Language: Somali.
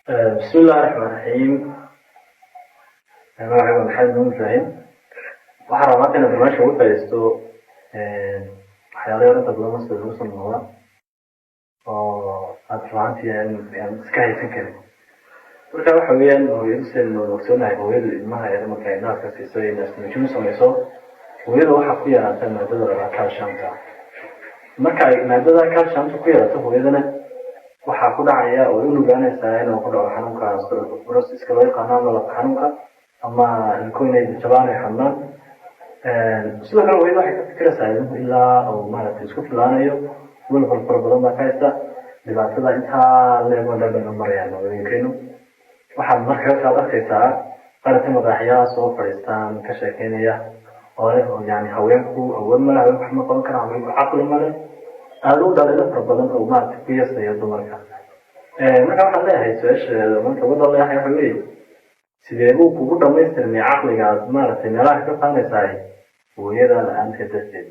Bismi illahi raxmaan raxiim. Magacayga waa Maxamed Nuur Ibraahim. Waxaan rabaa maanta inaad barnaamijka uga faa'iidaysto waxyaalo yar inta badan masjidka lagu soo noqda oo aad runaantii aan iska haysan karin. Marka waxa weeyaan, hooyadu, sidaynu ogsoonahay, hooyadu ilmaha yar marka ay naaska siiso ay naasnuujin samayso, hooyada waxaa ku yaraata maadada la calciumta. Marka ay maadada calciumta ku yaraato hooyadana, waxaa ku dhacaya oo u nugaanaysaa inuu ku dhaco xanuunka osteoporosis-ka loo yaqaano, ama lafa xanuunka, ama ilko inay jabaan, ay xanuunaan. Sidoo kale hooyada waxay ka fikiraysaa ilmuhu ilaa uu maaragtay isku filaanayo. Walwal fara badan baa ka haysta. Dhibaatada intaa leego dhan baynu marayaan hooyooyinkeenu. Waxaad marka kaad arkaysaa qarati madaxyaha soo fadhiistaan ka sheekeynaya oo leh yani haweenku awood male, haweenku wax ma qaban karaan, haweenku caqli male, aada u dhaliilo fara badan oo maaragtay ku yasaya dumarka. Marka waxaan leeyahay, su-aasha marka uga leeyahay waxa weeye: sidee buu kugu dhamaystirmay caqliga aad maaragtay meelaha ka faanaysahay hooyada la-aanteed darteed?